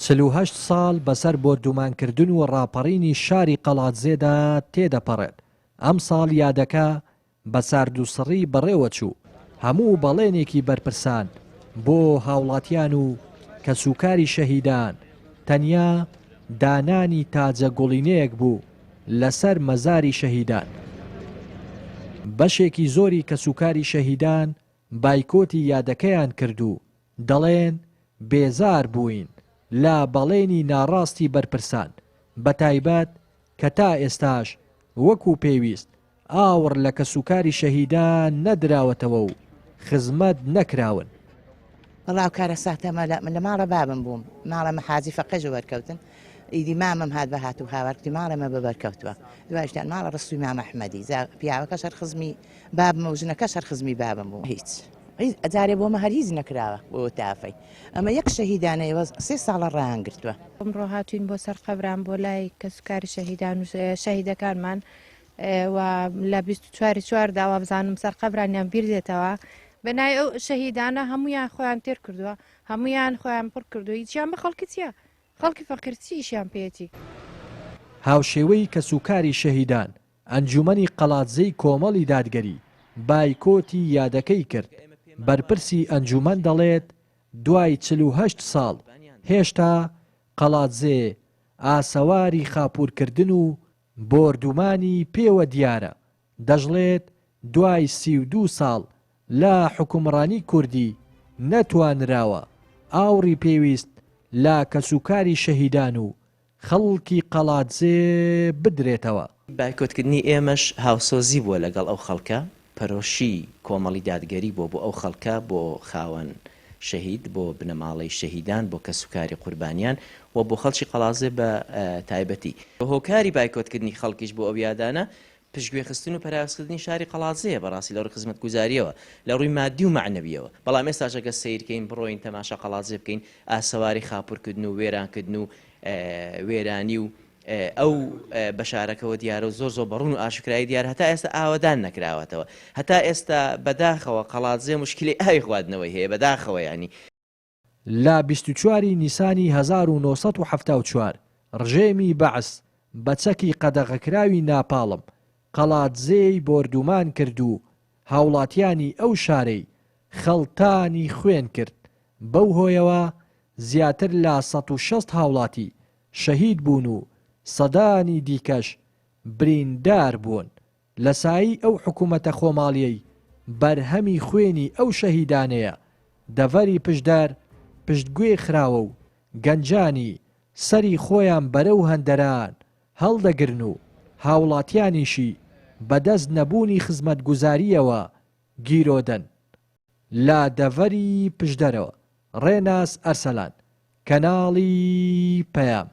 48 ساڵ بەسەر بۆردومانکردن و ڕاپەڕینی شاری قەڵادزێدا تێدەپەڕێت، ئەمساڵ یادەکە بە ساردوسڕی بەڕێوەچوو، هەموو بەڵێنێکی بەرپرسان بۆ هاوڵاتیان و کەسوکاری شەهیدان تەنیا دانانی تاجە گوڵینەیەک بوو لەسەر مەزاری شەهیدان. بەشێکی زۆری کەسوکاری شەهیدان بایکۆتی یادەکەیان کرد و دەڵێن بێزار بووین لە بەڵێنی ناڕاستی بەرپرسان، بەتایبەت کە تا ئێستاش وەکو پێویست ئاوڕ لە کەسوکاری شەهیدان نەدراوەتەوە و خزمەت نەکراون. وەڵا ئەو کارەساتە مەلا من لە ماڵە بابم بووم ماڵە مە حاجی فەقێش بە بەرکەوتن ئیدی مامم هات بە هات و هاوار کوتی ماڵێ مە بە بەرکەوتووە دوایشتان ماڵە ڕستوی مامە ئەحمەدی جا پیاوەکەش هەر خزمی بابمە و ژنەکەش هەر خزمی بابم بوو هیچ هیچ جارێ بۆ مە هەر هیچ نەکراوە بۆ تافەی ئەمە یەک شەهیدانەیە سێ ساڵە ڕایان گرتووە. ئەمڕۆ هاتووین بۆ سەر قەبران بۆ لای کەسوکاری شەهیدان و شەهیدەکانمان و لە 24 چوار دا وابزانم سەر قەبرانیان بیر دێتەوە بە ناوی ئەو شەهیدانە هەمویان خۆیان تێر کردووە هەمویان خۆیان پڕ کردووە هیچیان بە خەڵکی چییە خەڵکی فەقیر چی ئیشیان پێیەتی. هاوشێوەی کەسوکاری شەهیدان، ئەنجومەنی قەڵادزێی کۆمەڵی دادگەری بایکۆتی یادەکەی کرد، بەرپرسی ئەنجومەن دەڵێت، دوای 48 ساڵ هێشتا قەڵادزێ ئاسەواری خاپوورکردن و بۆردومانی پێوە دیارە، دەشڵێت دوای 32 ساڵ لە حوکمڕانی کوردی نەتوانراوە ئاوڕی پێویست لە کەسوکاری شەهیدان و خەڵکی قەڵادزێ بدرێتەوە. بایکۆتکردنی ئێمەش هاوسۆزی بووە لەگەڵ ئەو خەڵکە، پەرۆشی کۆمەڵی دادگەری بووە بۆ ئەو خەڵکە، بۆ خاوەن شەهید، بۆ بنەماڵەی شەهیدان، بۆ کەسوکاری قوربانیان و بۆ خەڵکی قەڵادزێ بە تایبەتی. هۆکاری بایکۆتکردنی خەڵکیش بۆ ئەو یادانە پشتگوێخستن و پەراوێزخستنی شاری قەڵادزێیە بەڕاستی لە ڕووی خزمەتگوزارییەوە، لە ڕووی مادی و مەعنەوییەوە. بەڵام ئێستاش ئەگەر سەیر کەین، بڕۆین تەماشا قەڵادزێ بکەین، ئاسەواری خاپوورکردن و وێرانکردن و وێرانی و ئەو بە شارەکەوە دیارە و زۆر زۆر بە ڕوون و ئاشکرایی دیارە هەتا ئێستا ئاوەدان نەکراوەتەوە. هەتا ئێستا بەداخەوە قەڵادزێ موشکیلەی ئاوی خواردنەوەی هەیە، بەداخەوە یانی. لە 24 ی نیسانی 1974 ڕژێمی بەعس بە چەکی قەدەغەکراوی ناپاڵم قەڵادزێی بۆردومان کرد و هاوڵاتیانی ئەو شارەی خەڵتانی خوێن کرد، بەو هۆیەوە زیاتر لە 160 هاوڵاتی شەهید بوون و سەدانی دیکەش بریندار بوون. لە سایەی ئەو حکومەتە خۆماڵیەی بەرهەمی خوێنی ئەو شەهیدانەیە، دەڤەری پشدەر پشتگوێ خراوە و گەنجانی سەری خۆیان بەرەو هەندەران هەڵدەگرن و هاوڵاتیانیشی بەدەست نەبوونی خزمەتگوزارییەوە گیرۆدەن. لە دەڤەری پشدەرەوە، ڕێناس ئەرسەلان، کەناڵی پەیام.